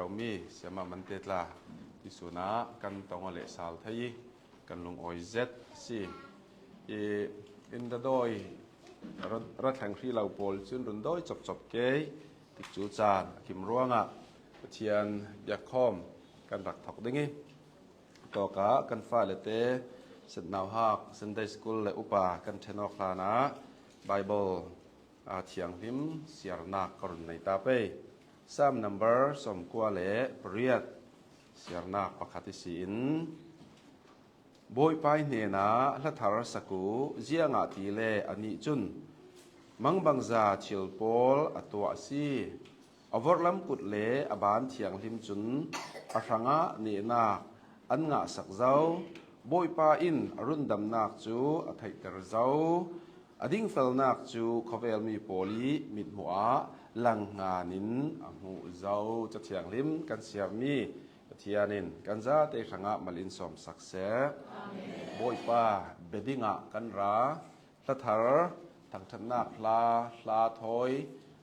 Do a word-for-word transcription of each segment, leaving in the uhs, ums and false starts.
Romi, Siama Mante tla, ti suna kan tong le sal thei, kan lungawi zet si. I, in da doi, ra, ra thleng hri lo pawl cun run doi chop chop ke, tik cu caan a kim ruangah Pathian biak khawm kan rak thok ding i, tawkah kan fale te, St. Nauhak Sunday School le upa kan ṭhen awk hlanah Bible, aa, thianghlim siarnak ka run nei ta pei. Psalm number sawmkua le pariat siarnak pakhat i si in, Bawipa hnenah hla thar sak u, ziangahtile anih cun mangbangza thil pawl a tuah a si. A vorhlam kut le a ban thianghlim cun a hrangah nehnak an ngahsak zo. Bawipa in a rundamnak cu a theihter zo. A dingfelnak cu khawvelmi pawl i mithmuh ah langhngan in a hmuh zo. Ca thianghlim kan siarmi Pathian in kan zate hrangah mal in sawmsak seh. Amen. Bawipa bia dingah kan ra. Hla thar, thangṭhatnak hla, hla thawi,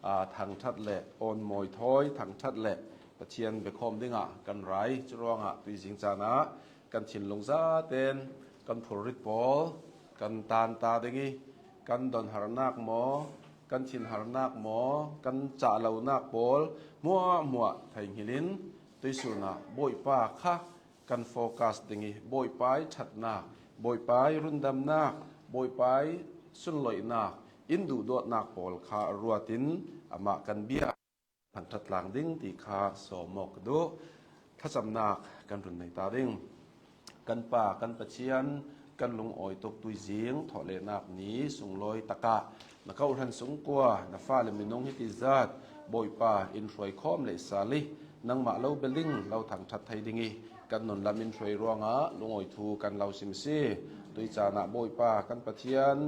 aa, thangṭhat le awnmawi thawi thangṭhat le Pathian biakhawm dingah kan ra i, curuangah tuizing caan ah kan thinlung zaten kan phurrit pawl kan tan ta ding i, kan donharnak maw, kan thinharnak maw, kan cah lonak pawl hmuahhmuah theihnghilh in tuisun ah Bawipa kha kan focus ding i, Bawipa i ṭhatnak, Bawipa i rundamnak, Bawipa i sunloihnak, in duhdawtnak pawl kha ruat in amah kan bia thangṭhat tlang ding ti kha sawm awk ka duh. Thlacamnak kan run nei ta ding. Kan Pa, kan Pathian, kan lungawi tuk tuizing thawhlehnak ni sunglawi takah na kawhhran sungkua na fale minung hiti zat Bawipa in hruai khawm leh sal i, nangmah lo bia ding lo thangṭhat thei ding i, kan nun lam in hruai ruangah lungawi thu kan lo sim si. Tui caan ah Bawipa kan Pathian,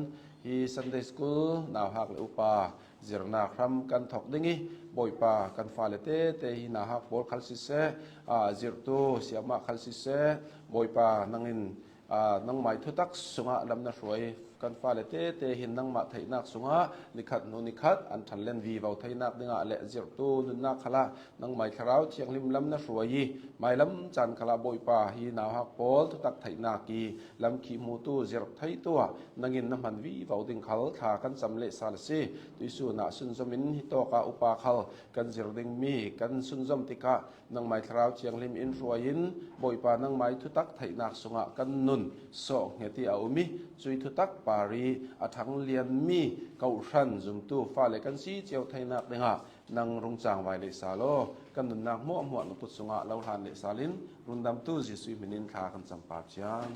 hi Sunday School nauhak le upa zirnak hram kan thok ding i, Bawipa kan fale tete hi nauhak pawl khal siseh, aa, zirhtu siamah khal siseh, Bawipa nangin, aa, nangmai thutak sungah lam na hruai. Kan fale tete hin nangmah theihnak sungah nikhat hnu nikhat an ṭhanlen vivo theinak dingah le zirhtu nunnak khalah nangmai Thlarau Thianghlim lam na hruai i, mailam caan khalah Bawipa hi nauhak pawl thutak theihnak i lam khihhmutu zirh theitu ah nangin na hman vivo ding khal thla kan cam leh sal a si. Tuisun ah sunzom in hitawk ah upa khal kan zir dingmi kan sunzom tikah nangmai Thlarau Thianghlim in hruai in Bawipa nangmai thutak theihnak sungah kan nun sawh hnget i a um i, cui thutak par i a ṭhang lianmi kawhhran zumtu fale kan si cio theinak dingah nang rung cangvai leh sal aw. Kan nunnak hmuahhmuah na kut sungah lo hlan leh sal in, rundamtu Jesuh hmin in thla kan cam, Pa Pathian.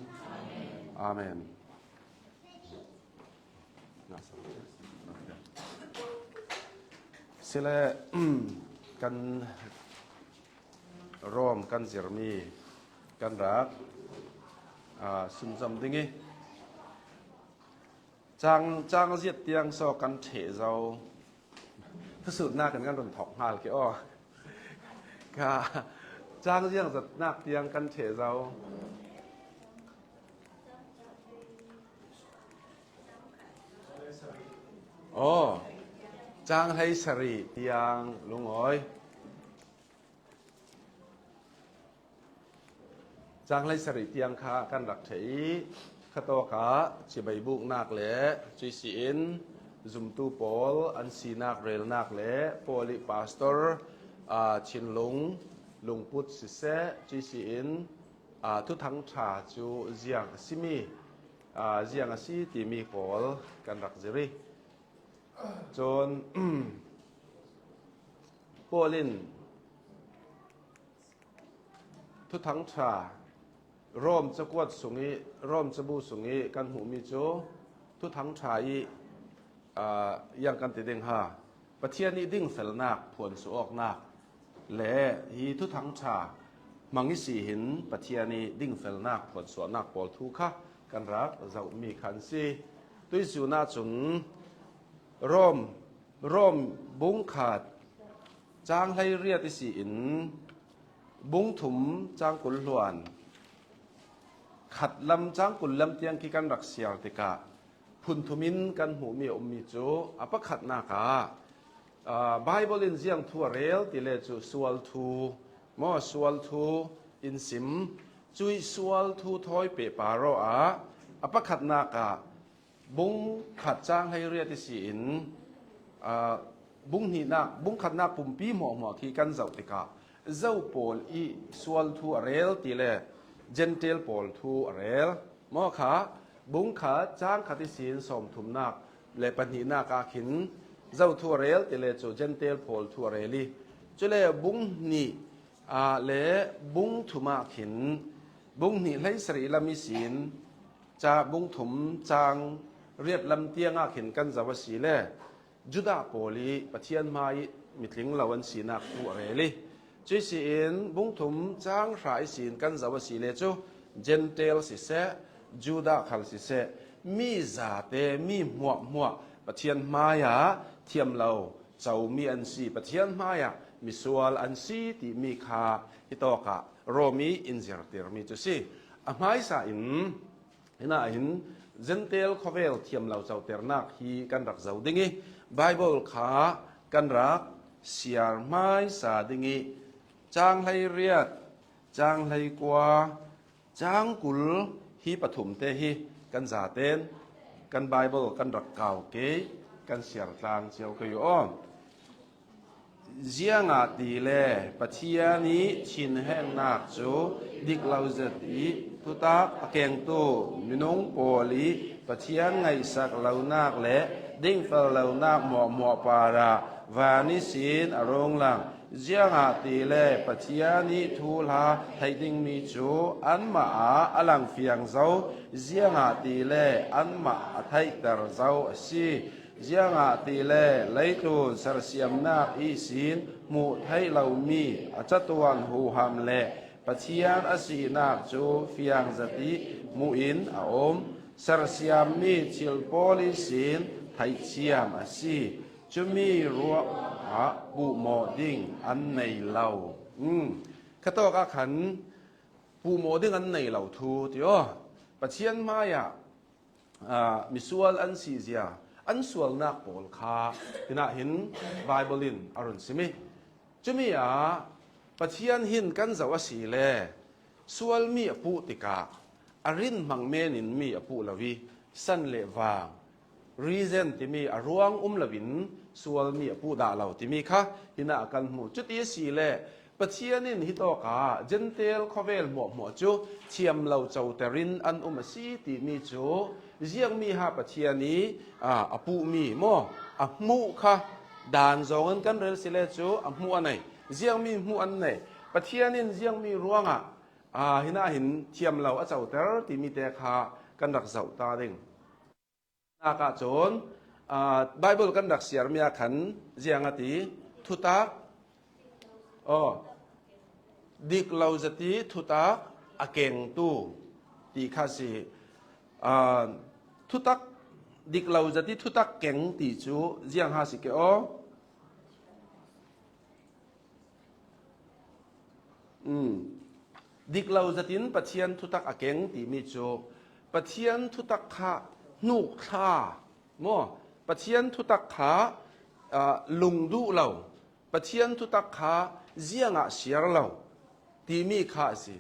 Amen. Sile, kan Rom kan zirmi kan rak, aa, sunzom ding i, cang, cang ziat tiang saw kan ṭheh zo. Thusutnak in kan run thawk hngal ke aw. Ka cang ziang zatnak tiang kan ṭheh zo. Aw, cang hlei sarih tiang lungawi. Cang hlei sarih tiang kha kan rak ṭheh i, khatawkah cibai buknak le cuih si in zumtu pawl an sinak relnak le Paul i pastor, aa, thinlung lungput siseh, cuih si in, aa, Thuthang ṭha cu ziang a simi, aa, ziang a si timi pawl kan rak zir i, cun Paul in Thuthang ṭha, Rom cakuat sung i, Rom cabu sung i kan hmuhmi cu Thuthang ṭha i, aa, ziang kan ti ding ha, Pathian i dingfelnak phuansuah awknak le hi Thuthang ṭha hmang i si hin Pathian i dingfelnak phuansuahnak pawl thu kha kan rak zohmi kha an si. Tuisun ah cun Rom, Rom bung khat cang hleiriat i si in, bung thum cang kul hluan, khat lam cang kul lam tiang khi kan rak siar tikah phun thum in kan hmuhmi a ummi cu a pakhatnak ah, aa, Bible in ziang thu a rel ti le cu sual thu, maw, sual thu in sim. Cui sual thu thawi pehpar aw a, a pakhatnak ah bung khat cang hleiriat ihsi in, aa, bung hnihnak, bung khatnak pumpi hmuahhmuah khi kan zoh tikah, zo pawl i sual thu a rel ti le Gentile pawl thu a rel. Maw kha, bung khat cang khat ihsin sawmthumnak le pahnihnak ah khin zo thu a rel ti le cu Gentile pawl thu a rel i, cule bung hnih, aa, le bung thum ah khin, bung hnih hleisarih lam ihsin ca bung thum cang riat lam tiang ah khin kan zoh a si le, Judah pawl i Pathian hmai mitling lo an sinak thu a rel i, cui si in bung thum cang hra ihsin kan zoh a si le cu Gentile siseh, Judah khal siseh, mi zate, mi hmuahhmuah Pathian hmai ah thiam lo comi an si, Pathian hmai ah misual an si timi kha hitawk ah Rom i in zirtirmi cu si. A hmaisa in, hinah hin Gentile khawvel thiam lo coternak hi kan rak zoh ding i, Bible kha kan rak siar hmaisa ding i, cang hleiriat, cang hleikua, cang kul hi pathum te hi kan zaten kan Bible kan rak kau ke, kan siar tlang cio ke aw. Ziangahtile Pathian i thinhengnak cu dik lo zet i thutak a kengtu minung pawl i Pathian ngaihsak lonak le dingfel lonak hmuahhmuah parah van ihsin a rung lang. Ziangahtile Pathian i thuhla theih dingmi cu anmah ah a langfiang zo, ziangahtile anmah a theihter zo a si. Ziangahtile leitlun sersiamnak ihsin hmuh theih lomi a catuan huham le Pathian a sinak cu fiang zet i hmuh in a um. Sersiammi thil pawl ihsin theihthiam a si. Cumi ruangah puhmawh ding an nei lo. Um, khatawk ah khan puhmawh ding an nei lo thu ti aw. Pathian hmai ah aa, misual an sihzia, an sualnak pawl kha hinah hin Bible in a run sim i, cumi ah Pathian hin kan zoh a si le sualmi a puh tikah a rinhmang menin mi a puh lo i, san le vang, reason timi a ruang um loin sualmi a puh dah lo timi kha hinah kan hmu. Cuti a si le Pathian in hitawkah Gentile khawvel hmuahhmuah cu thiam lo coter in an um a si timi cu ziangmi ha Pathian i, aa, a puhmi maw, a hmuh kha dan zong in kan rel si le cu a hmuh a nei. Ziangmi hmuh an nei. Pathian in ziangmi ruangah, aa, hinah hin thiam lo a coter timi te kha kan rak zoh ta ding. Nak ah cun, aa, Bible kan rak siarmi ah khan ziang a ti? Thutak, aw, dik lo zati thutak a kengtu ti kha si. Aa, thutak, dik lo zati thutak keng ti cu ziang ha si ke aw? Um, dik lo zetin Pathian thutak a keng timi cu Pathian thutak kha hnuk thla maw? Pathian thutak kha, aa, lung duh lo, Pathian thutak kha ziangah siar lo timi kha a si.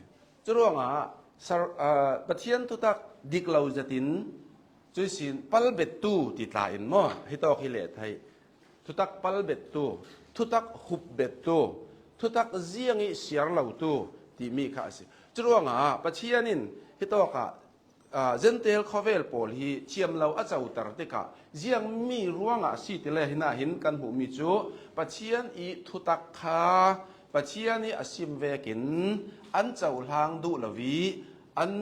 Curuangah sar-, aa, Pathian thutak dik lo zetin cuisin palbettu ti tla in maw? Hitawk hi leh theih. Thutak palbettu, thutak hupbettu, thutak ziang i siar lotu timi kha a si. Curuangah Pathian in hitawkah, aa, Gentile khawvel pawl hi thiam lo a coter tikah ziangmi ruangah a si ti le hinah hin kan hmuhmi cu Pathian i thutak kha Pathian i a sim vekin an cohlang duh lo i an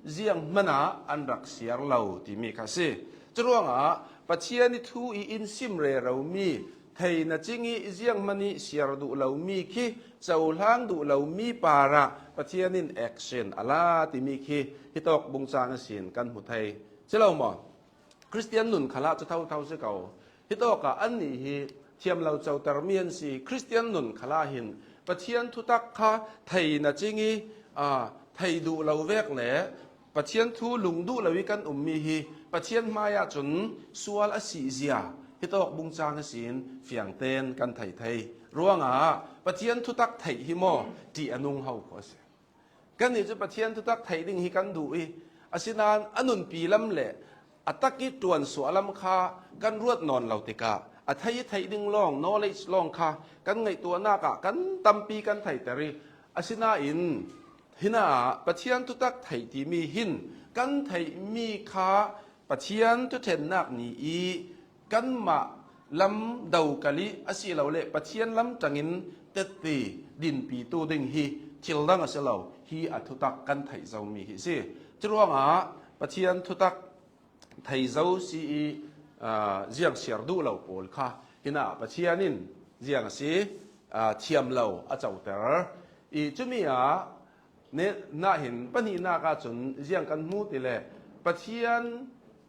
ziang hmanah an rak siar lo timi kha a si. Curuangah Pathian i thu i in sim reromi, thei na cing i zianghman i siar duh lomi khi cohlang duh lomi parah Pathian in action a la timi khi hitawk bungcang ihsin kan hmu thei. Si lo maw? Khristian nun khalah cu thotho si ko. Hitawkah annih hi thiam lo cotermi an si. Khristian nun khalah hin Pathian thutak kha thei na cing i, aa, thei duh lo vek le Pathian thu lung duh lo i kan ummi hi Pathian hmai ah cun sual a sihzia Hitawk bungchang ihsin fiangten kan thei thei. Ruangah Pathian thutak theih hi maw ṭih a nung ho khawh a si. Kannih cu Pathian thutak theih ding hi kan duh i, asinain a nunpi lam le a tak i ṭuansuah lam kha kan ruat nawn lo tikah a thei i theih ding lawng, knowledge lawng kha kan ngaihtuahnak ah kan tampi kan theiter i, asinain hinah Pathian thutak theih timi hin kan theihmi kha Pathian thuṭhennak ni i kanmah lam do kal i asilole Pathian lam ṭangin tetti dinpitu ding hi thil dang a si lo, hi a thutak kan theih zomi hi si. Curuangah Pathian thutak thei zo si i, aa, ziang siar duh lo pawl kha hinah Pathian in ziang a si, aa, thiam lo a coter i, cumi ah ne, nahin pahnihnak ahcun ziang kan hmu ti le Pathian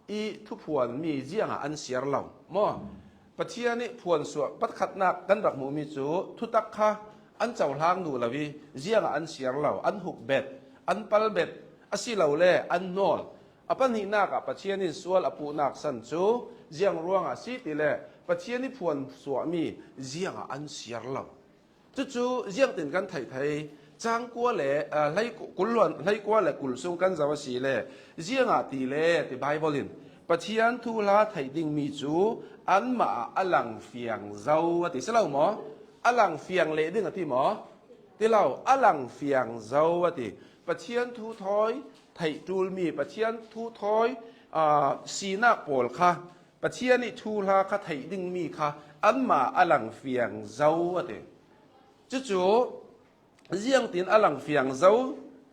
i thuphuanmi ziangah an siar lo maw? Pathian i phuansuah pakhatnak kan rak hmuhmi cu thutak kha an cohlang duh lo i ziangah an siar lo, an huk bet, an pal bet, asilole an hnawl. A pahnihnak ah Pathian in sual a puhnak san cu ziang ruangah si ti le Pathian i phuansuahmi ziangah an siar lo. Cucu ziangtin kan theih thei? Cang kua le, aa, hlei ku-, kul luan, hlei kua le kul sung kan zoh a si le, ziangah ti le ti Bible in Pathian thuhla theih dingmi cu anmah ah a langfiang zo a ti si lo maw? A langfiang leh ding a ti maw? Ti lo, a langfiang zo a ti. Pathian thu thawi theih ṭulmi, Pathian thu thawi, aa, sinak pawl kha Pathian i thuhla kha theih dingmi kha anmah a langfiang zo a ti. Cucu ziangtin a langfiang zo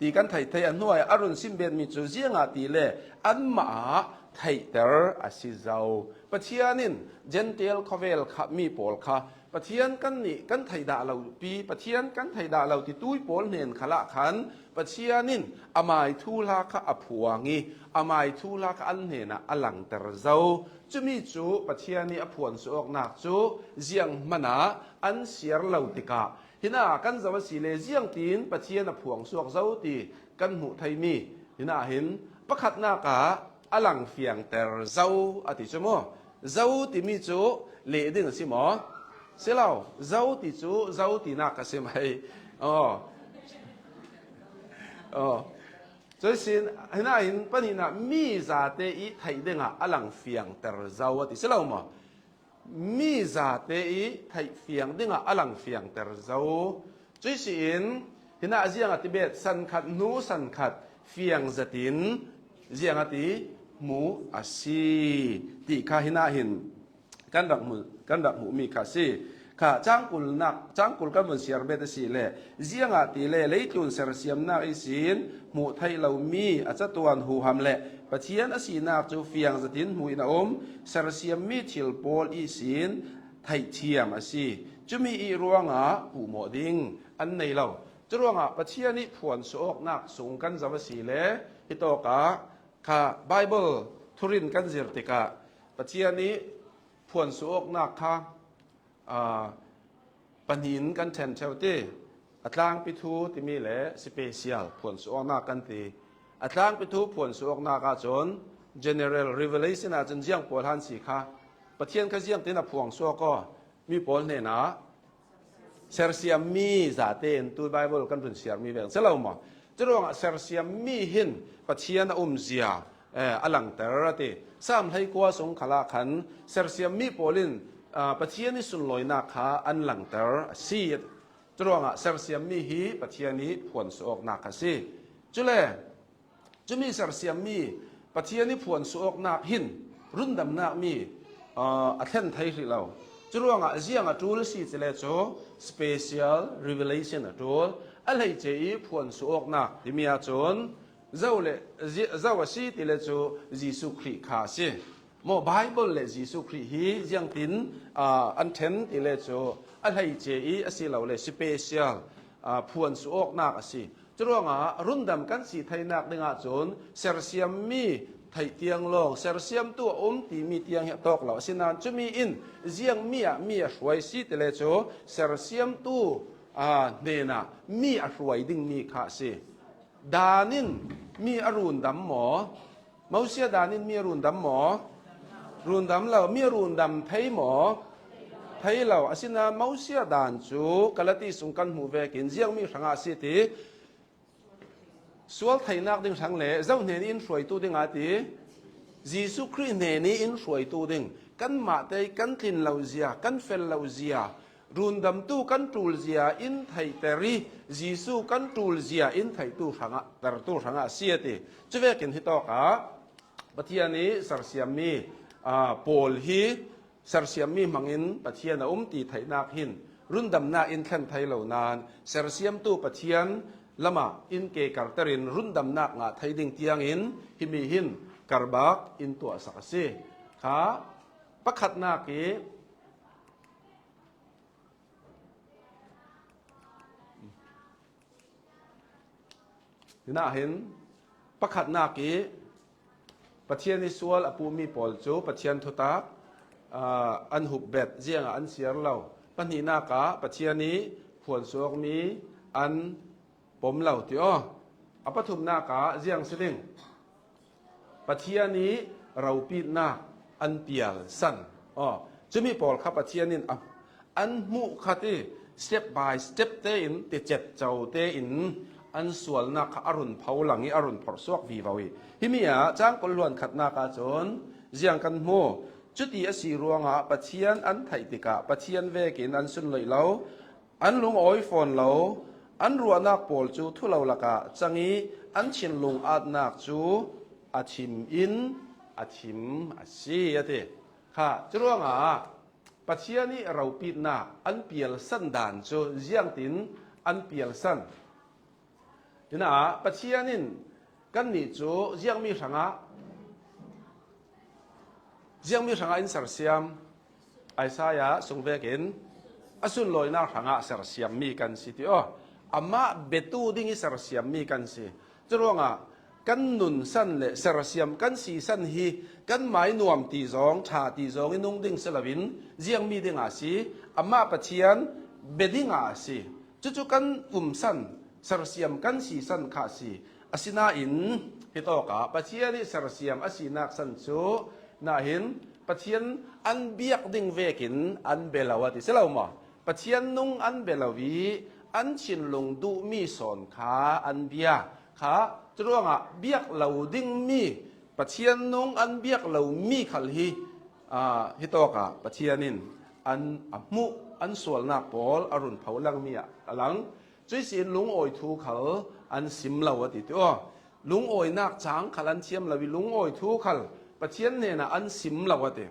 ti kan theih thei a hnuai a run sim betmi cu ziangah ti le anmah ah theihter a si zo. Pathian in Gentile khawvel kha mi pawl kha Pathian kannih kan theih dah lo pi, Pathian kan theih dah lo ti tui pawl hnen khalah khan Pathian in amai thuhla kha a phuang i amai thuhla kha an hnenah a langter zo. Cumi cu Pathian i a phuansuahnak cu ziang hmanah an siar lo tikah hinah kan zoh a si le ziangtin Pathian a phuangsuak zo ti kan hmuh theimi hinah hin pakhatnak ah a langfiangter zo a ti cu maw? Zo timi cu leh ding a si maw? Si lo, zo ti cu zo tinak a si mai. Aw. Aw. Cuisin, hinah hin pahnihnak mi zate i theih dingah a langfiangter zo a ti si lo maw? Mi zate i theihfiang dingah a langfiangter zo. Cuisin, hinah ziang a ti bet, san khat hnu san khat fiang zetin ziang a ti hmu a si ti kha hinah hin kan rak hmu, kan rak hmuhmi kha si. Kha cangkulnak, cangkul kan vun siar bet a si le, ziangah ti le leitlun sersiamnak ihsin hmuh theih lomi a catuan huham le Pathian a sinak cu fiang zetin hmuh in a um sersiammi thil pawl ihsin theihthiam a si. Cumi i ruangah puhmawh ding an nei lo. Curuangah Pathian i phuansuahawknak sung kan zoh a si le hitawkah kha Bible thurin kan zir tikah Pathian i phuansuahawknak kha, aa, pahnih in kan ṭhen ṭheu ti. A tlangpi thu timi le special phuansuahawknak kan ti. A tlangpi thu phuansuahawknak ahcun general revelation ahcun ziang pawl han si kha Pathian kha ziangtin a phuangsuak aw, mi pawl hnenah sersiammi zate in tu Bible kan run siarmi veng si lo maw? Curuangah sersiammi hin Pathian a umzia, eh, a langter a ti. Sam hleikua sung khalah khan sersiammi pawl in, ah, Pathian i sunlawinak kha an langter a si. Curuangah sersiammi hi Pathian i phuansuahawknak a si. Cule, cumi sersiammi Pathian i phuansuahawknak hin rundamnak mi, aa, a thlen thei hrih lo. Curuangah ziang a ṭul si cile cu special revelation a ṭul. A hleice i phuansuahawknak timi ahcun zo le, zi-, zo a si tile cu Jesuh Khrih kha a si. Maw Bible le Jesuh Khrih hi ziangtin, aa, an ṭhen tile cu a hleice i asilole special, aa, phuansuahawknak a si. Curuangah rundam kan si theinak dingah cun sersiammi theih tiang lawng, sersiamtu a um timi tiang hi a tawk lo. Asinain cumi in ziangmi ah mi a hruai si tile cu sersiamtu, aa, hnenah mi a hruai dingmi kha a si. Dan in mi a rundam maw? Mosia dan in mi a rundam maw? Rundam lo, mi a rundam thei maw? Thei lo. Asinain Mosia dan cu Galati sung kan hmuh vekin ziangmi hrangah a si ti, sual theihnak ding hrang le zo hnen in hruaitu ding a ti. Jesuh Khrih hnen in hruaitu ding, kanmah te kan tlin lo zia, kan fel lo zia, rundamtu kan ṭul zia in theihter i, Jesuh kan ṭul zia in theihtu hrangah, tertu hrangah a si a ti. Cuvekin hitawkah Pathian i sersiammi, aa, pawl hi sersiammi hmangin Pathian a um ti theihnak hin rundamnak in thlen thei lo nain, sersiamtu Pathian lamah in kekarterin rundamnak ngah thei ding tiangin himi hin karbak in tuahsak a si. Kha pakhatnak i Hinah hin pakhatnak i Pathian i sual a pumi pawl cu Pathian thutak, aa, an hupbet ziangah an siar lo. Pahnihnak ah Pathian i phuansuakmi an pom lo ti aw. A pathumnak ah ziang si ding? Pathian i ropitnak an pialsan. Aw, cumi pawl kha Pathian in a, an hmuh khat i step by step tein, ticet co tein an sualnak kha a run pho lang i a run phorhsuak vivo i. Himi ah cang kul hluan khatnak ahcun ziang kan hmu. Cuti a si ruangah Pathian an theih tikah Pathian vekin an sunloih lo. An lungawi fawn lo, an ruahnak pawl cu thulo lakah cang i an thinlung atnak cu a thim in a thim a si, a ti. Kha, curuangah Pathian i ropitnak an pialsan dan cu ziangtin an pialsan? Hinah Pathian in kannih cu ziangmi hrangah, ziangmi hrangah in sersiam? Isaiah sung vekin a sunlawinak hrangah sersiammi kan si ti aw. Amah biatu ding i sersiammi kan si. Curuangah kan nunsan le sersiam kan sisan hi kan mai nuam ti zong, ṭha ti zong i nung ding si loin ziangmi dingah a si? Amah Pathian bia dingah a si. Cucu kan umsan, sersiam kan sisan kha a si. Asinain hitawkah Pathian i sersiam a sinak san cu nahin Pathian an biak ding vekin an bia lo a ti si lo maw? Pathian nung an bia lo i an thinlung duhmi sawn kha an bia. Kha, curuangah biak lo dingmi, Pathian nung an biak lomi khal hi, aa, hitawkah Pathian in an a hmuh, an sualnak pawl a run pho langmi ah a lang. Cuih si in lungawi thu khal an sim lo a ti ti aw. Lungawinak cang khal an thiam lo i lungawi thu khal Pathian hnenah an sim lo a ti.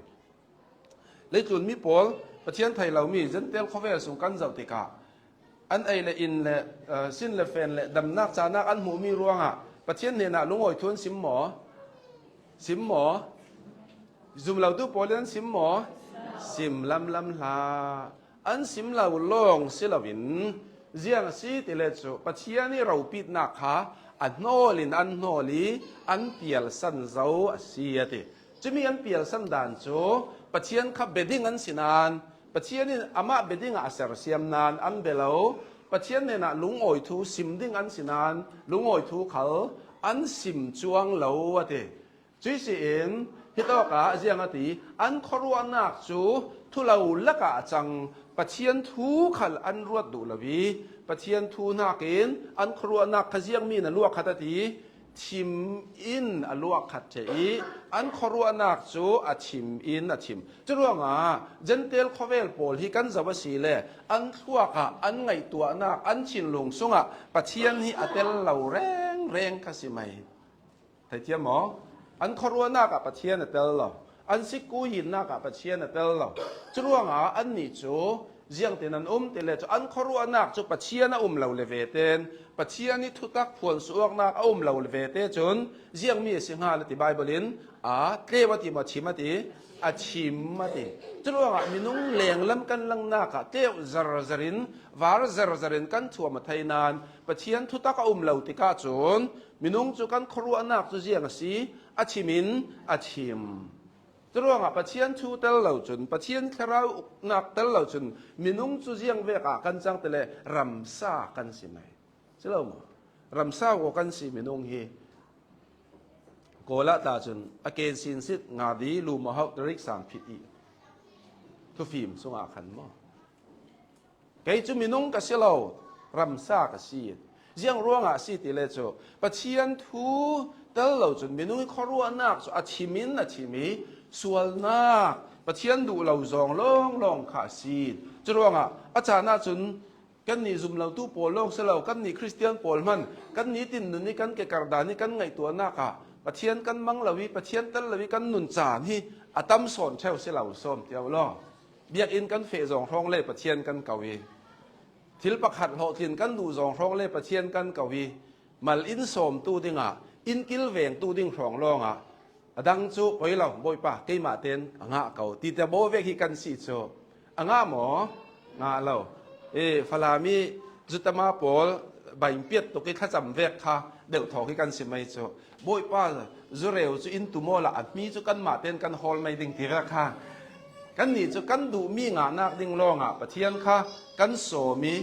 Leitlun mi pawl, Pathian thei lomi Jentail khuavel sung kan zoh tikah an ei le in le, eh, sin le fen le damnak canak an hmuhmi ruangah Pathian hnenah lungawi thu an sim maw? Sim maw? Zum lotu pawl in an sim maw? Sim lamlam hlah. An sim lo lawng si loin, ziang a si ti le cu Pathian i ropitnak kha a hnawl in an hnawl i an pialsan zo a si a ti. Cumi an pialsan dan cu Pathian kha bia ding an si nain, Pathian in amah bia dingah a sersiam nain an bia lo. Pathian hnenah lungawi thu sim ding an si nain lungawi thu khal an sim cuang lo a ti. Cuih si in hitawkah ziang a ti, an khuaruahnak cu thulo lakah a cang, Pathian thu khal an ruat duh lo i, Pathian thu hnakin an khuaruahnak kha ziangmi na luah khat a ti, thim in a luah khat ṭheh i, an khuaruahnak cu a thim in a thim. Curuangah Jentail khuavel pawl hi kan zoh a si le an thluak ah an ngaihtuahnak, an thinlung sungah Pathian hi a tel lo rengreng kha si mai. Theithiam maw? An khuaruahnak ah Pathian a tel lo. An sikku hinnak ah Pathian a tel lo. Curuangah annih cu ziangtin an um ti le cu an khuaruahnak cu Pathian a um lo le vete in, Pathian i thutak phuansuaknak a um lo le vete cun ziangmi a si hnga le ti Baibal in a tleu a ti maw, a thim a ti? A thim a ti. Curuangah minung lenglam kan langnak ah tleu zerzerh in, var zerzerh in kan thuam a thei nain Pathian thutak a um lo tikah cun minung cu kan khuaruahnak cu ziang a si, a thim in a thim. Curuangah Pathian thu tel lo cun, Pathian thlaraunak tel lo cun, minung cu ziang vek ah kan cang ti le ramsa kan si mai. Si lo maw? Ramsa ko kan si minung hi. Paula ta cun a ken sinsit nga di lu mo hauh tarik sang phit i thufim sungah khan maw? Kei cu minung ka si lo, ramsa ka si. Ziang ruangah a si ti le cu Pathian thu tel lo cun minung i khuaruahnak cu a thim in a thim i sualnak, Pathian duh lo zong lawnglawng kha a si. Curuangah a caan ahcun kannih zumlotu pawl lawng si lo, kannih Khristian pawl hman, kan nitin nun i kan kekar dan i kan ngaihtuahnak ah Pathian kan mang lo i Pathian tel lo i kan nun caan hi a tam sawn ṭheu si lo sawm tiau law. Biakinn kan feh zong hrawng le Pathian kan ko i thil pakhat hlawhtlin kan duh zong hrawng le Pathian kan ko i mal in sawmtu dingah in kilvengtu ding hrawng lawngah a dang cu koi lo, Bawipa, keimah ten a ngah ko, ti te baw vek hi kan si cu a ngah maw? Ngah lo. E, Falam i zutama pawl bain piat tuk i thlacam vek kha deuh thawk hi kan si mai cu. Bawipa, zureu cu in tu maw la, a hmi cu kanmah ten kan hawl mai ding ti vek kha. Kannih cu kan duhmi ngahnak ding lawngah Pathian kha kan sawm i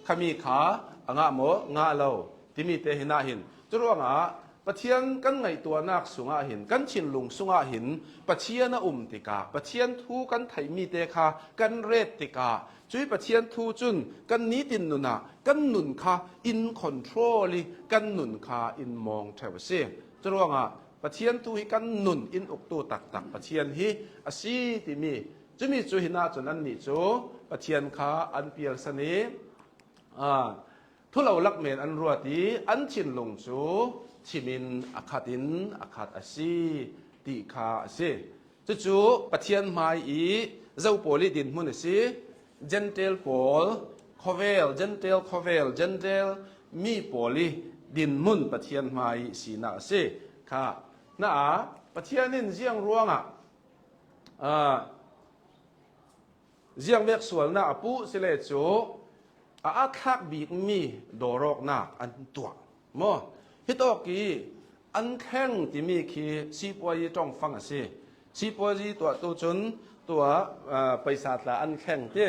khami kha a ngah maw? Ngah lo. Timi te hin ah hin. Curuangah Pathian kan ngaihtuahnak sungah hin, kan thinlung sungah hin Pathian a um tikah Pathian thu kan theihmi te kha kan ret tikah cui Pathian thu cun kan nitin nun ah kan nun kha in control i kan nun kha in mawng ṭheu a si. Curuangah Pathian thu hi kan nun in uktu taktak Pathian hi a si timi, cumi cu hin ahcun annih cu Pathian kha an pialsan i, aa, thu lo lak men an ruat i an thinlung cu thim in a khat in a khat a si ti kha a si. Cucu Pathian hmai i zo pawl i dinhmun a si. Gentile pawl, khawvel, Gentile khawvel, Gentile mi pawl i dinhmun Pathian hmai i sinak a si kha. Na ah Pathian in ziang ruangah, aa, ziangvek sualnak a puh si le cu a aa thlak bikmi dawrawknak an tuah maw? Hitawk i an thleng timi khi sipuazi ṭongfang a si. Sipuazi tuahtu cun tuah, aa, paisa tla an thleng ti,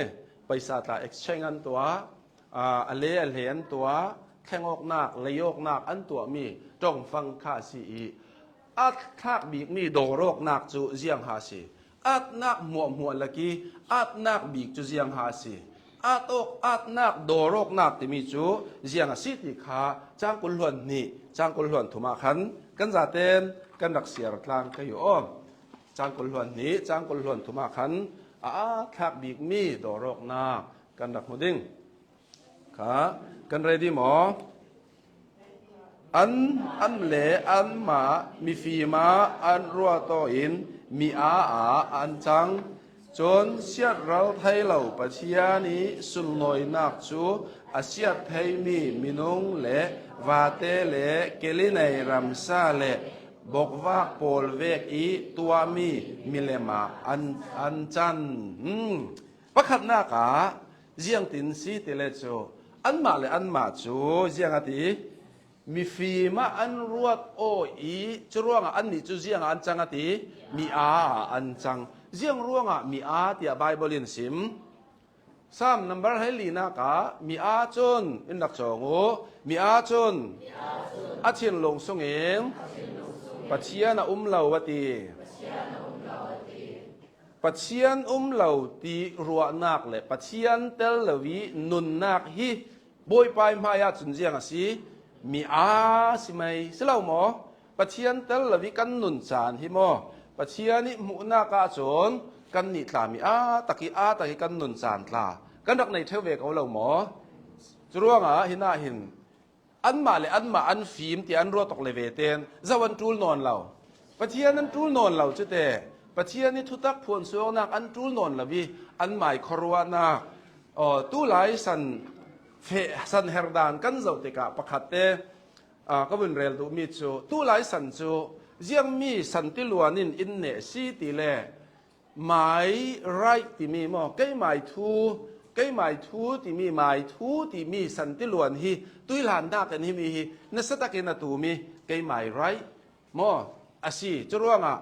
paisa tla exchange an tuah, aa, a le a hle an tuah, thleng awknak, lei awknak an tuahmi ṭongfang kha a si i, a thlak bikmi dawrawknak cu ziang ha si. Atnak hmuahhmuah lak i atnak bik cu ziang ha si. At awk, atnak dawrawknak timi cu ziang a si ti kha cangkul hluan hnih, cangkul hluan thum ah khan kan zaten kan rak siar tlang ka hi aw. Cangkul hluan hnih, cangkul hluan thum ah khan a, a thlak bikmi dawrawknak kan rak hmu ding. Kha, kan ready maw? An, an le anmah mifim ah an ruat aw in mi aa ah an cang. Cun siatral thei lo Pathian i sunlawinak cu a siat theimi minung le vate le kelinei ramsa le bokvak pawl vek i tuahmi milem ah an, an can. Hmm. Pakhatnak ah ziangtin si ti le cu, anmah le anmah cu ziang a ti, mifim ah an ruat aw i, curuangah annih cu ziangah an cang a ti, mi aa ah an cang. Ziang ruangah mi aa tiah Baibal in sim. Sam number hei linak ah mi aa cun in rak cawng u, mi aa cun a thinlung sungin Pathian a um lo a ti. Pathian um lo ti ruahnak le Pathian tel lo i nunnak hi Bawipa i hmai ah cun ziang a si? Mi aa si mai si lo maw? Pathian tel lo i kan nun caan hi maw? Pathian i hmuhnak ah cun kannih tla mi aa tak i aa tak i kan nun caan tla kan rak nei ṭheu ve ko lo maw? Curuangah hin ah hin anmah le anmah an fim ti an ruat awk le ve ten zo an ṭul nawn lo. Pathian an ṭul nawn lo cu te. Pathian i thutak phuansuaknak an ṭul nawn lo i anmai khuaruahnak, aw, tulai san feh, san her dan kan zoh tikah pakhat te, aa, ka vun rel duhmi cu tulai san cu ziangmi san tiluan in in neh si ti le, my right timi maw, keimai thu, keimai thu timi, my thu timi san tiluan hi tuihlan hnakin himi hi nasa takin a tumi keimai right maw a si. Curuangah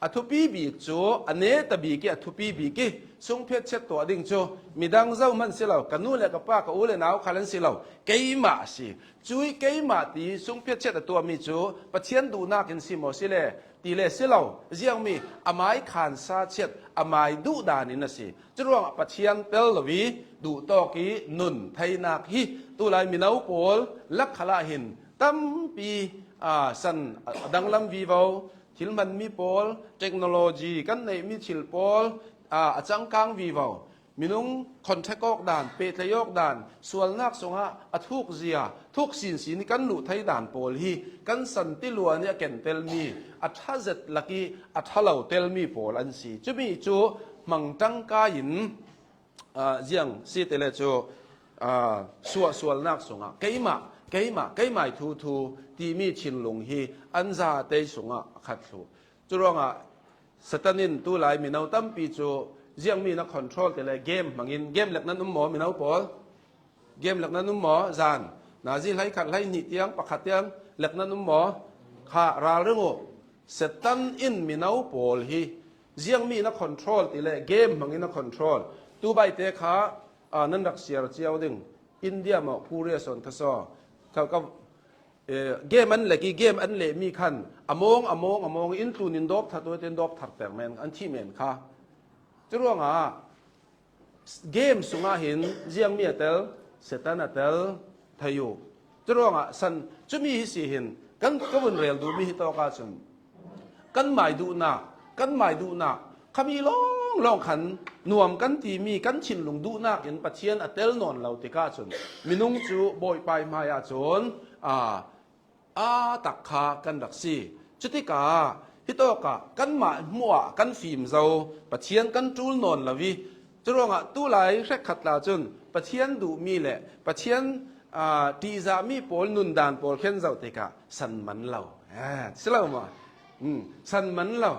A thupi bik cu a neta bik i a thupi bik i sungphiat chiat tuah ding cu midang zohman si lo, ka nu le ka pa, ka u le nau khal an si lo, keimah a si. Cui keimah ti sungphiat chiat a tuahmi cu Pathian duhnak in si maw si le ti le si lo, ziangmi amai khansa chiat amai duh dan in a si. Curuangah Pathian tel lo i duhtawk i nun theinak hi tulai mino pawl lak khalah hin tampi, aa, san a danglam vivo, thil hmanmi pawl, technology kan neihmi thil pawl, aa, a cangkang vivo. Minung contact awk dan, pehtlaih awk dan, sualnak sungah a thuk zia, thuk sinsin i kan luh thei dan pawl hi kan san tiluan i a kentelmi, a ṭha zet lak i a ṭha lo telmi pawl an si. Cumi cu hmang ṭangka in, aa, ziang si ti le cu, aa, suahsualnak sungah keimah, keimah, keimah i thuthu timi thinlung hi an zate sungah a khat thluh. Curuangah Satan in tulai mino tampi cu ziangmi na control ti le game hmangin, game lek nan um maw mino pawl? Game lek nan um maw? Zan nazi hleikhat hleihnih tiang pakhat tiang lek nan um maw? Kha ralring uh. Satan in mino pawl hi ziangmi na control ti le game hmangin na control. Tu baite kha, aa, nan rak siar cio ding. India maw Korea sawn kha saw. Kha, kha, eh, game an lek i game an lehmi khan a mawng, a mawng, a mawng in tlunin dawp thar tu, tin dawp thar pek men, an thih men kha. Curuangah game sungah hin ziangmi a tel, Satan a tel thei uh. Curuangah san, cumi hi si hin kan ka vun rel duhmi hi tawk ahcun kan mai duhnak, kan mai duhnak, khami lawnglawng khan nuam kan timi kan thinlung duhnak in Pathian a tel nawn lo tikah cun minung cu Bawipa hmaiah cun, aa, aa tak kha kan rak si. Cutikah hitawkah kanmah hmuah kan fim zo, Pathian kan ṭul nawn lo i, curuangah tulai hrekkhat tla cun Pathian duhmi le Pathian, aa, ṭihzahmi pawl nundan pawl khen zoh tikah san man lo. Eh, si lo maw? Hmm, san man lo.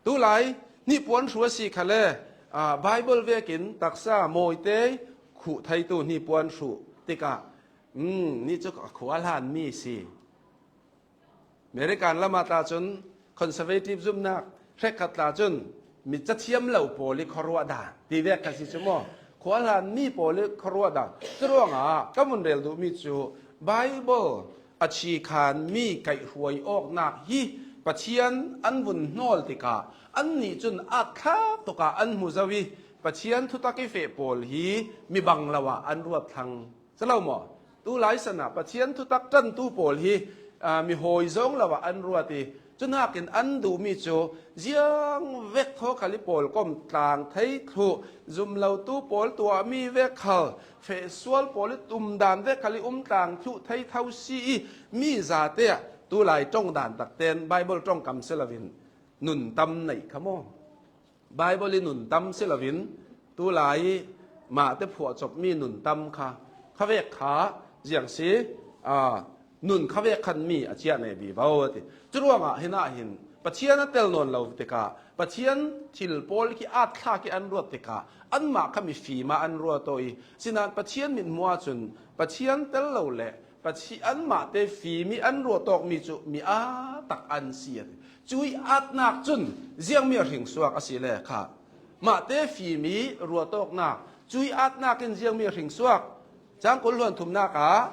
Tulai hnipuan hru a si khale, aa, Bible vekin taksa mawite khuh theitu hnipuan hru tikah, um, ni cu a khua hlanmi si. American lamah tla cun conservative zumnak hrekkhat tla cun mi cathiam lo pawl i khuaruah dan ti vek kha si cu maw? Khua hlanmi pawl i khuaruah dan. Curuangah ka vun rel duhmi cu Bible a chikhanmi kaihhruai awknak hi Pathian an vun hnawl tikah annih cun atthlak tukah an hmu zo i Pathian thutak i feh pawl hi mi bang lo ah an ruat thlang. Si lo maw? Tulai san ah Pathian thutak ṭantu pawl hi, aa, mi hawi zawng lo ah an ruat i, cuhnakin an duhmi cu ziang vek thaw khal i pawlkom tlang thei thluh, zum lotu pawl tuahmi vek khal, feh sual pawl i tum dan vek khal i um tlang thluh thei tho si i, mi zate ah tulai ṭong dan takten Bible ṭongkam si loin nun tam neih kha maw? Bible i nun tam si loin tulai mahte phuahcopmi nun tam kha, khavek kha ziang si, aa, nun khavek khan mi a ciah nei vivo a ti. Curuangah hinah hin Pathian a tel nawn lo tikah, Pathian thil pawl khi atthlak i an ruat tikah, anmah kha mifim ah an ruat aw i, sinain Pathian mithmuh ahcun Pathian tel lo le Pathian anmahte fim i an ruat awkmi cu mi aa tak an si a ti. Cui atnak cun ziangmi a hringsuak a si le kha. Mahte fim i ruat awknak, cui atnak in ziangmi a hringsuak. Cangkul hluan thumnak ah,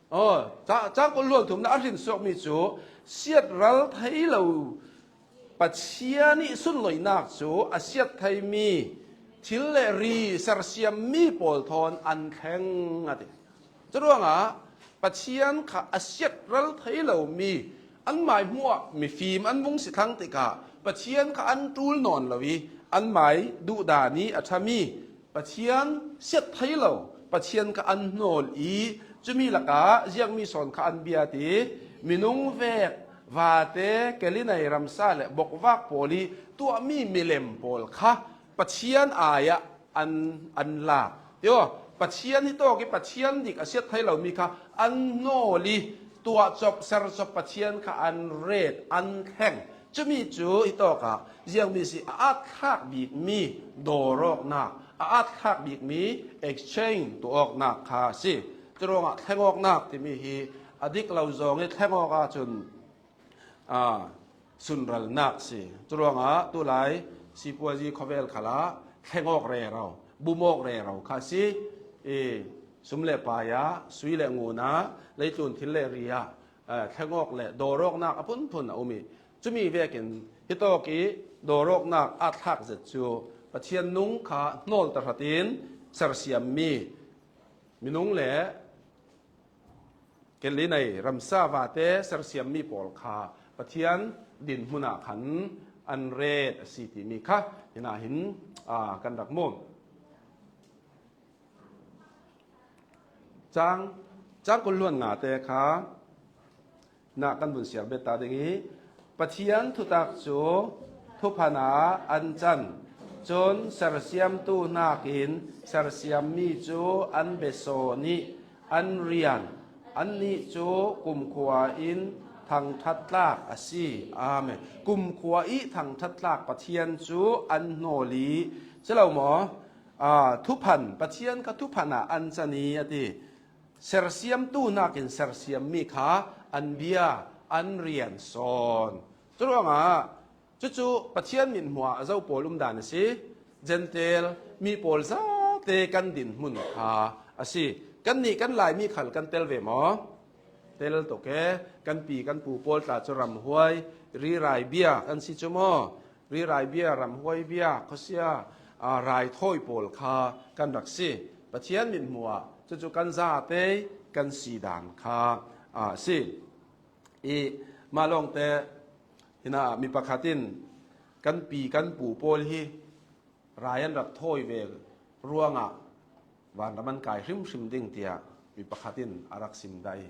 aw, ca-, cangkul hluan thumnak a hrinsuakmi cu siatral thei lo Pathian i sunloinak cu a siat theimi thil le ri sersiammi pawl thawn an thleng a ti. Curuangah Pathian kha a siatral thei lomi, anmai hmuah mifim an vung si thlang tikah Pathian kha an ṭul nawn lo i anmai duhdan i a ṭhami Pathian siat thei lo Pathian kha an hnawl i, cumi lakah ziangmi sawn kha an bia ti, minung vek, vate, kelinei ramsa le bokvak pawl i tuahmi milem pawl kha Pathian ai ah an, an lak. Tio, Pathian hi tawk i Pathian dik a siat thei lomi kha an hnawl i tuah cop, ser cop Pathian kha an ret, an thleng. Cumi cu hitawkah ziangmi si a atthlak bikmi dawrawknak, a atthlak bikmi exchange tuahawknak kha a si. Curuangah thlengawknak timi hi a dik lo zong i thlengawk ahcun, aa, sunralnak si. Curuangah tulai sipuazi khawvel khalah thlengawk rero, bumawk rero kha si. I sum le paia, sui le nguna, leitlun thil le ria, eh, thlengawk le dawrawknak a phunphun a um i, cumi vekin hitawk i dawrawknak a thlak zet cu Pathian nung kha hnawl tahratin sersiammi minung le Kelh i nei ramsa vate sersiammi pawl kha Pathian dinhmun ah khan an ret a si timi kha hinah hin, aa, kan rak mu. Cang, cang kul hluan ngate kha hinah kan vun siar bet ta ding i, Pathian thutak cu thuphan ah an can. Cun sersiamtu hnakin sersiammi cu an biasawn i an rian. Annih cu kumkhua in thangṭhat tlak a si. Amen. Kumkhua i thangṭhat tlak Pathian cu an hnawl i, si lo maw? Aa, thuphan, Pathian kha thuphan ah an can i a ti. Sersiamtu hnakin sersiammi kha an bia, an rian sawn. Curuangah cucu Pathian mithmuh ah a zo pawl um dan a si. Gentile mi pawl zate kan dinhmun kha a si. Kannih kan Laimi khal kan tel ve maw? Tel tuk e. Kan pi kan pu pawl tla cu ramhuai, rirai bia kan si cu maw? Rirai bia, ramhuai bia, khuasia, aa, raithawi pawl kha kan rak si. Pathian mithmuh ah cucu kan zate kan si dan kha, aa, si. I mah lawngte hinah mi pakhat in kan pi kan pu pawl hi rai an rak thawi ve ruangah vanram an kai hrimhrim ding tiah mi pakhat in a rak sim dah i,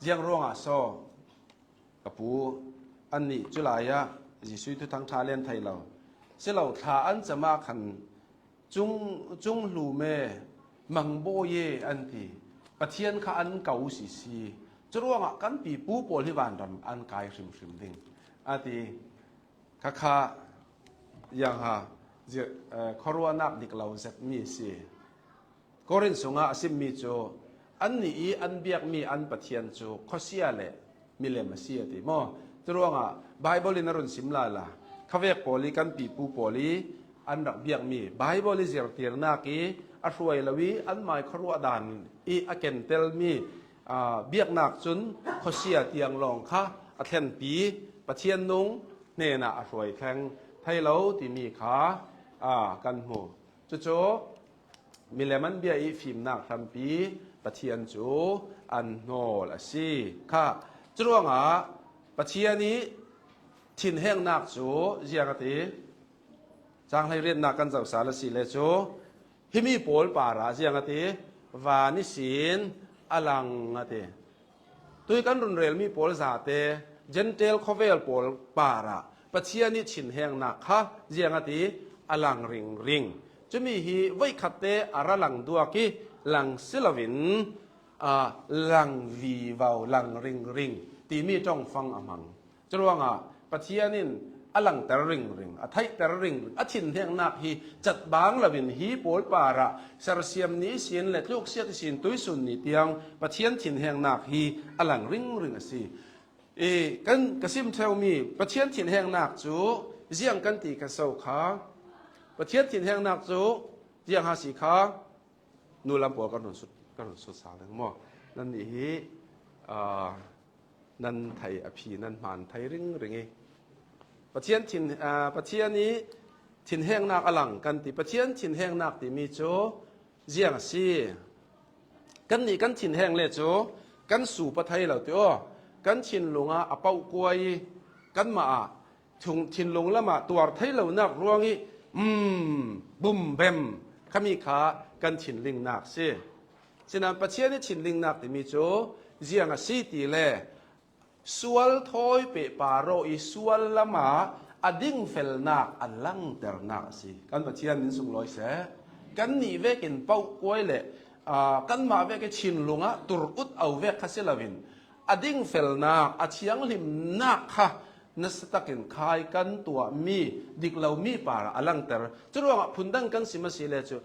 ziang ruangah so ka pu annih cu lai ah Jesuh thuthang ṭha len thei lo si lo, thla an cam ah khan cung, cung hlum e, mangbawi e an ti. Pathian kha an ko sisi. Curuangah kan pipu pawl hi vanram an kai hrimhrim ding a ti. Khakha, ziangha, zir, eh, khuaruahnak dik lo zetmi a si. Korin sungah a simmi cu annih i an biakmi an Pathian cu khuasia le milem a si a ti maw? Curuangah Baibal in a run sim lala, khavek pawl i kan pipu pawl i an rak biakmi Baibal i zirtirnak i a hruai lo i anmai khuaruah dan i a kentelmi, aa, biaknak cun khuasia tiang lawng kha a thlenpi Pathian nung hnenah a hruai thleng thei lo timi kha, aa, kan hmu. Cucu milem an bia i fimnak hrampi Pathian cu an hnawl a si kha. Curuangah Pathian i thinhengnak cu ziang a ti. Cang hleiriatnak kan zoh sal a si le cu, himi pawl parah ziang a ti, van ihsin a lang a ti. Tui kan run relmi pawl zate, Gentile khuavel pawl parah Pathian i thinhengnak kha ziang a ti, a lang ringring. Cumi hi voikhatte a ra lang duak i lang si loin, aa, lang vivo, lang ringring timi ṭongfang a hmang. Curuangah Pathian in a langter ringring, a theihter ringring, a thinhengnak hi catbang loin hi pawl parah sersiam ni ihsin le tluksiat ihsin tuisun ni tiang Pathian thinhengnak hi a lang ringring a si. I, kan, ka sim ṭheumi Pathian thinhengnak cu ziang kan ti kha so kha. Pathian thinhengnak cu ziang ha si kha. Nu lam pawl kan run sut, kan run sut sal ding maw? Nannih hi, aa, nan thei a phi, nan hmaan thei ringring i. Pathian thin, aa, Pathian i thinhengnak a lang kan ti. Pathian thinhengnak timi cu ziang a si. Kannih kan thinheng le cu kan sup a thei lo ti aw. Kan thinlung ah a pauhkuai i kanmah ah thung, thinlung lamah tuar thei lonak ruang i, um, bumbem khami kha kan thinlingnak si. Sinain Pathian i thinlingnak timi cu ziang a si ti le sual thawi pehpar aw i sual lamah a dingfelnak a langternak a si. Kan Pathian min sunglawi seh. Kannih vekin pauhkuai le, aa, kanmah vek i thinlung ah tur ut au vek kha si loin a dingfelnak, a thianghlimnak kha nasa takin khai kan tuahmi dik lomi parah a langter. Curuangah phundang kan sim a si le cu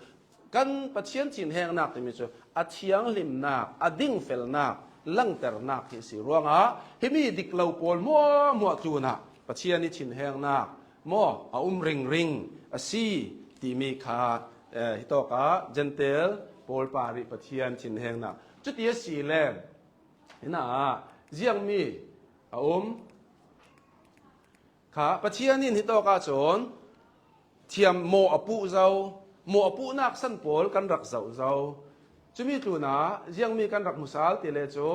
kan Pathian thinhengnak timi cu a thianghlimnak, a dingfelnak, langternak hi a si ruangah himi dik lo pawl hmuahhmuah tlunah Pathian i thinhengnak maw a um ringring a si timi kha, eh, hitawkah Gentile pawl parih Pathian thinhengnak. Cuti a si le, hinah ziangmi a um kha Pathian in hitawkah cun thiam maw a puh zo, maw a puhnak san pawl kan rak zoh zo. Cumi tlunah ziangmi kan rak hmu sal ti le cu,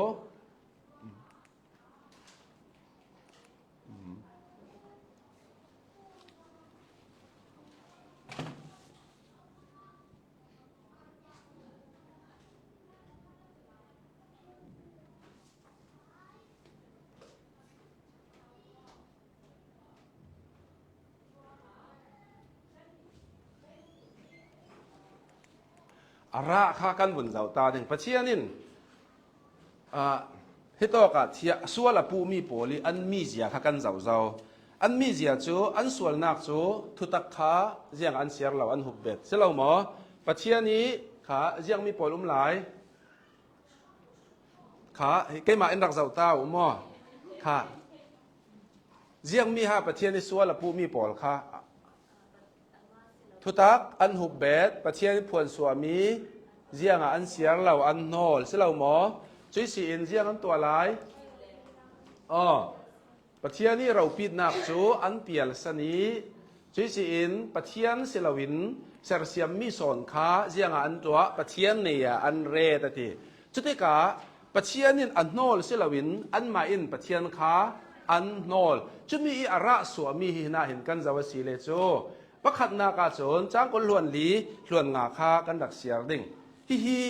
a rah kha kan vun zoh ta ding. Pathian in, ah, hitawkah thiah sual a puhmi pawl i an mizia kha kan zoh zo. An mizia cu an sualnak cu thutak kha ziang an siar lo, an hupbet si lo maw? Pathian i kha ziangmi pawl um lai. Kha, keimah in rak zoh ta uh maw? Kha. Ziangmi ha Pathian i sual a puhmi pawl kha thutak an hupbet, Pathian i phuansuahmi ziangah an siar lo, an hnawl si lo maw? Cuih si in ziang an tuah lai? Aw. Pathian i ropitnak cu an pialsan i, cuih si in Pathian si loin sersiammi sawn kha ziangah an tuah, Pathian nei ah an ret a ti. Cutikah Pathian in a hnawl si loin anmah in Pathian kha an hnawl. Cumi i a rah suahmi hi hna hin kan zoh a si le cu, pakhatnak ahcun cangkul hluan li hluan nga kha kan rak siar ding. Hihi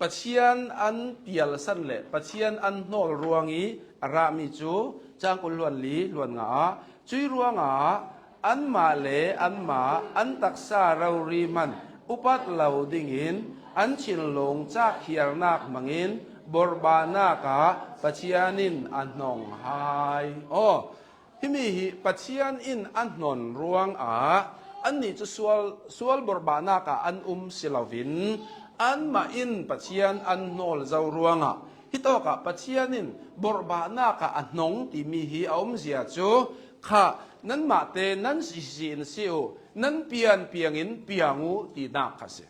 Pathian an pialsan le Pathian an hnawl ruang i a rahmi cu cangkul hluan li hluan nga ah, cuih ruangah anmah le anmah an taksa rori hman upat lo dingin an thinlung cak khiarnak hmangin borhbahnak ah Pathian in a hnong hai. Aw, himi hi Pathian in a hnawn ruangah annih cu sual, sual borhbahnak ah an um si loin anmah in Pathian an hnawl zo ruangah hitawkah Pathian in borhbahnak ah a hnong timi hi a umzia cu kha nanmah te nan sisi in si uh, nan pianpiang in piang uh tinak kha si.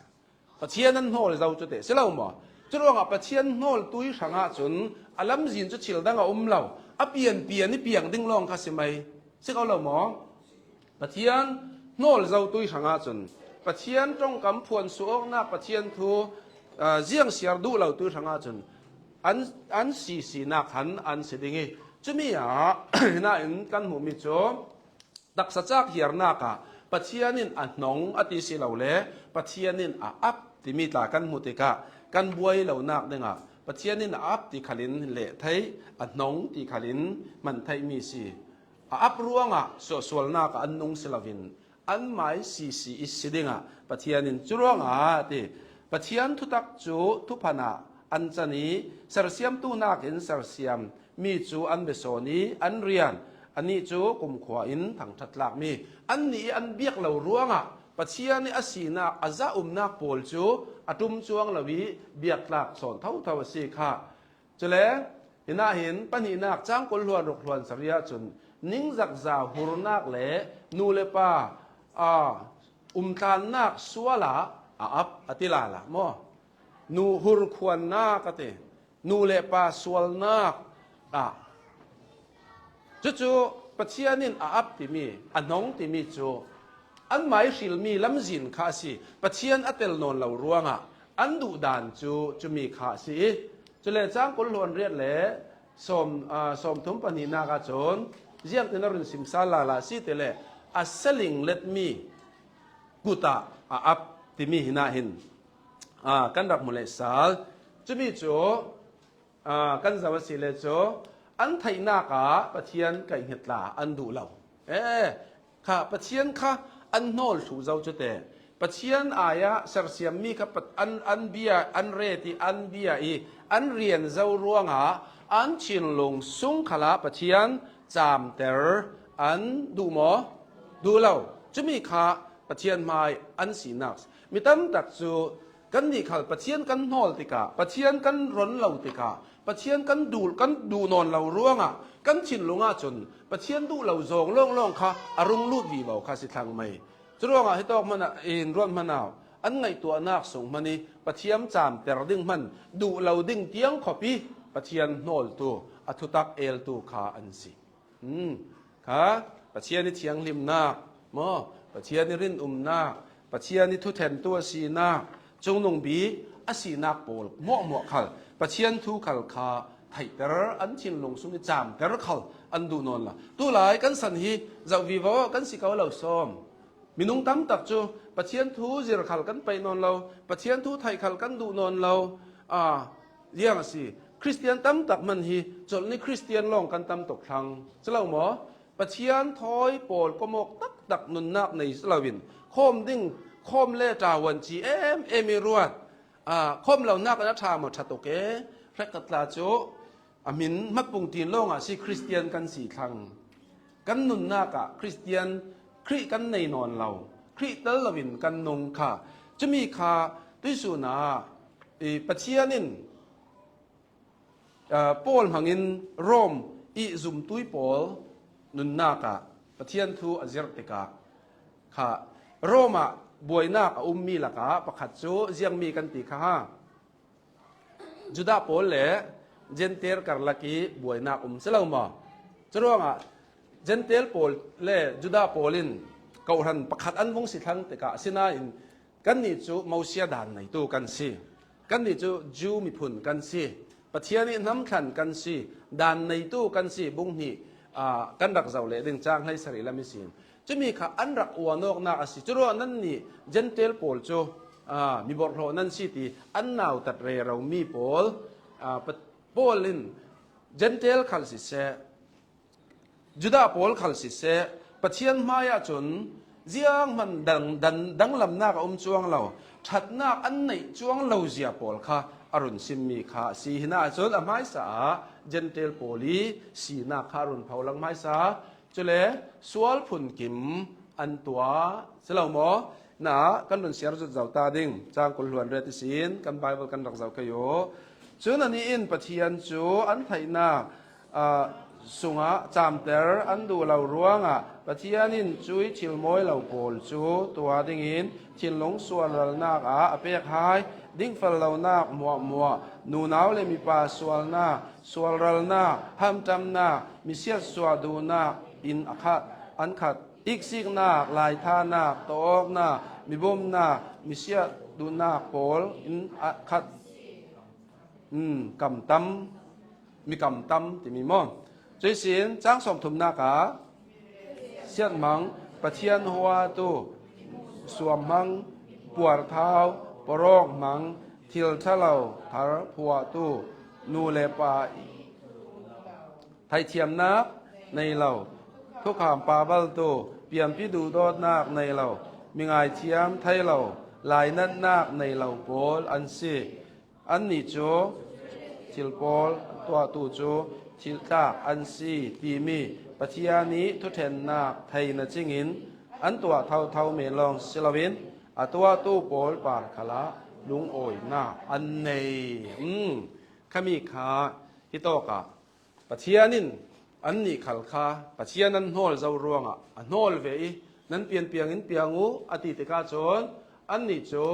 Pathian an hnawl zo cu teh si lo maw? Curuangah Pathian hnawl tui hrangah cun a lamzin cu thil dang a um lo. A pianpian i piang ding lawng kha si mai. Si ko lo maw? Pathian hnawl zo tui hrangah cun, Pathian ṭongkam phuan suahawknak, Pathian thu, aa, ziang siar duh lo tui hrangah cun an, an sisinak khan an si ding i, cumi ah hinain kan hmuhmi cu, taksa cak hiarnak ah Pathian in a hnong a ti si lo le Pathian in a ap timi tla kan hmuh tikah kan buai lonak dingah Pathian in a ap ti khalin leh theih, a hnong ti khalin hman theihmi si. A ap ruangah suahsualnak ah an nung si loin anmai sisi i si dingah Pathian in curuangah a ti. Pathian thutak cu thuphan ah an can i sersiamtu nakin sersiam mi cu an biasawn i an rian, anih cu kumkhua in thangṭhat tlakmi, annih i an biak lo ruangah Pathian i a sinak, a zahumnak pawl cu a ṭum cuang lo i biaktlak sawn thotho a si kha. Cule, hinah hin pahnihnak cangkul hluan ruk hluan sarih ahcun ningzakza hurnak le nu le pa, aa, umtlannak sual ah a ap a ti lala maw? Nu hurkhuannak a ti. Nu le pa sualnak ah. Cucu Pathian in a ap timi, a hnong timi cu anmai hrilmi lamzin kha a si. Pathian a tel nawn lo ruangah an duhdan cu cumi kha a si i, cule cangkul hluan riat le sawm, aa, sawmthum pahnihnak ahcun ziangtin a run simsal lala si ti le a selling letmi kut ah a ap timi hinah hin, aa, kan rak hmu leh sal. Cumi cu, aa, kan zoh a si le cu an theihnak ah Pathian kaihhnget tla an duh lo. Eh, kha Pathian kha an hnawl thluh zo cu te. Pathian ai ah sersiammi kha pat-, an, an bia, an ret i an bia i an rian zo ruangah an thinlung sung khalah Pathian camter an duh maw? Duh lo. Cumi kha Pathian hmai an sinak. Mi tamtak cu Kannih khal Pathian kan hnawl tikah, Pathian kan ron lo tikah, Pathian kan duh, kan duh nawn lo ruangah kan thinlungah cun Pathian duh lo zawng lawnglawng kha a rung lut vivo kha si thlang mai. Curuangah hitawk hmanah in ruat hmanau an ngaihtuahnak sung hman ih Pathian camter ding hman duh lo ding tiang khawp ih Pathian hnawltu, a thutak eltu kha an si. Hmm. Kha Pathian ih thianghlimnak maw, Pathian ih rinumnak, Pathian ih thuthlentu a sinak, cungnungbik a sinak pawl hmuahhmuah khal Pathian thu khal kha theihter, an thinlung sung ih camter khal an duh nawn lo. Tulai kan san hi zoh vivo kan si ko lo sawm. Minung tamtak cu Pathian thu zir khal kan peih nawn lo, Pathian thu theih khal kan duh nawn lo. A, ziang a si. Khristian tamtak hman hi colh nih Khristian lawng kan tam tuk thlang. Si lo maw? Pathian thawi pawl komawk taktak nunnak nei si loin khawm ding, khawm le ṭahuan ci em em ih ruat. A, khawm lonak in a ṭha maw, ṭha tuk e. Hrekkhat tla cu a hmin hmatpung ṭin lawngah si Khristian kan si thlang. Kan nunnak ah Khristian Khrih kan nei nawn lo. Khrih tel loin kan nung kha. Cumi kha tuihsun ah, i, Pathian in, aa, Paul hmangin Rom ih zumtui pawl nunnak ah Pathian thu a zirh tikah kha Rom ah buainak a ummi lakah pakhat cu ziangmi kan ti kha ha. Judah pawl le Jentail karlak ih buainak um si lo maw? Curuangah Jentail pawl le Judah pawl in kawhhran pakhat an vung si thlang tikah, asinain kannih cu Mosiah daan neitu kan si. Kannih cu Jew miphun kan si. Pathian ih hnamthlan kan si. Daan neitu kan si. Bung hnih, aa, kan rak zoh leh ding, cang hleisarih lam ihsin. Cumi kha an rak uanawknak a si. Curuangah nannih Jentail pawl cu, aa, mi borhhlawh nan si ti an nautat reromi pawl, aa, Pa-, Paul in Jentail khal siseh, Judah pawl khal siseh, Pathian hmaiah cun zianghman dang, dang, danglamnak a um cuang lo, ṭhatnak an neih cuang lo zia pawl kha a run simmi kha a si. Hinah cun a hmaisa ah Jentail pawl ih sinak kha a run pho lang hmaisa. Cule sual phunkim an tuah si lo maw? Na kan run siar zut zo ta ding, cang kul hluan riat ihsin kan Bible kan rak zoh kei uh. Cun anih in Pathian cu an theihnak, aa, sungah camter an duh lo ruangah Pathian in cuih thil mawi lo pawl cu tuah dingin thinlung sualralnak ah a pek hai. Dingfel lonak hmuahhmuah, nunau le mipa sualnak, sualralnak, hamṭamnak, misiatsuah duhnak in a khat, an khat. Iksiknak, laithanak, tawawknak, mibumnak, misiah duhnak pawl in a khat. Hmm, kamtam, mi kamtam timi maw? Cuihsin cang sawmthumnak ah siathmang, Pathian huatu, suamhmang, puarthau, pawrawk hmang, thil ṭha lo thar phuahtu, nu le pa thaihthiamnak nei lo, thukham pabaltu, pianpi duhdawtnak nei lo, mi ngaithiam thei lo, lainatnak nei lo pawl an si. Annih cu thil pawl tuahtu cu thil tlak an si timi Pathian ih thuṭhennak thei na cingin an tuah thotho men lawng si loin a tuahtu pawl par khalah lungawinak an nei. Um, khami kha hitawkah Pathian in annih khal kha Pathian an hnawl zo ruangah a hnawl ve ih, "Nan pianpiang in piang uh," a ti tikah cun annih cu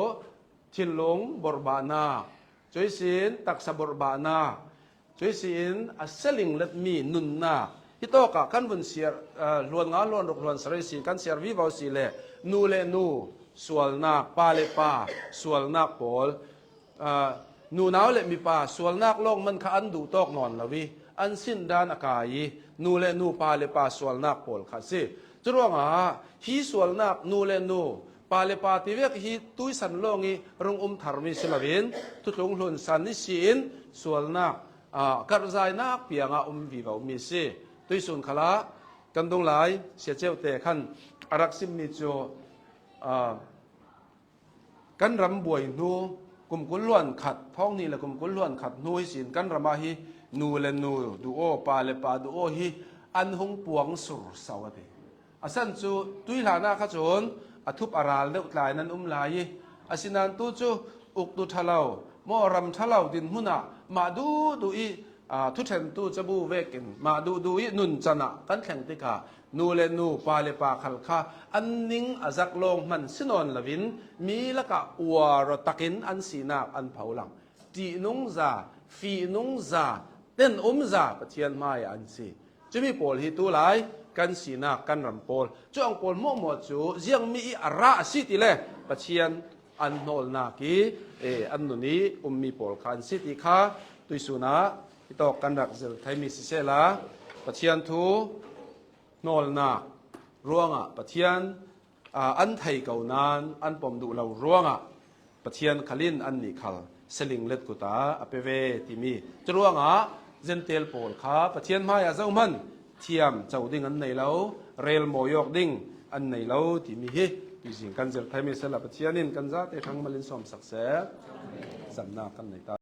thinlung borhbahnak, cuihsin taksa borhbahnak, cuihsin a sialing letmi nunnak, hitawkah kan vun siar, aa, hluan nga, hluan ruk, hluan sarih sin kan siar vivo si le nu le nu sualnak, pa le pa sualnak pawl, aa, nunau le mipa sualnak lawng man kha an duhtawk nawn lo ih, an sindan a kai ih, nu le nu, pa le pa sualnak pawl kha a si. Curuangah hi sualnak, nu le nu, pa le pa tivek hi tuisan lawng ih rung um tharmi si loin, thutlung hlunsan ihsin sualnak, aa, karhzainak piangah um vivomi si. Tuihsun khalah kan dunglai siaceute khan a rak simmi cu, aa, kan ram buai hnu, kum kul hluan khat, thawng hnih le kum kul hluan khat hnu ihsin kan ramah hi nu le nu duh aw, pa le pa duh aw hi an hung puang sur so a ti. A san cu tuihlan ah kha cun a thup a ral deuh tlai nan um lai ih, asinain tu cu uktu ṭha lo, maw ram ṭha lo dinhmunah mah duhduh ih, aa, thuṭhentu cabu vekin mah duhduh ih nuncanah kan thleng tikah nu le nu, pa le pa khal kha an ning a zak lawng hman si nawn loin mi lakah uar aw takin an sinak an pho lang. Ṭihnungza, fihnungza, tenumza Pathian hmaiah an si. Cumi pawl hi tulai kan sinak kan ram pawl, cu ang pawl hmuahhmuah cu ziangmi ih a rah a si ti le Pathian an hnawlnak ih, eh, an nun ih ummi pawl kha an si ti kha tuihsun ah hitawk kan rak zir theimi sisehla, Pathian thu hnawlnak ruangah Pathian, aa, an thei ko nain an pom duh lo ruangah Pathian khal in annih khal siling let kut ah a pe ve timi. Curuangah Zentail pawl kha Pathian hmaiah zohman thiam co ding an nei lo, rel mawi awk ding an nei lo timi hi tuizing kan zir theimi sisehla Pathian in kan zate ṭhangmal in sawmsak seh. Zamnak kan nei ta.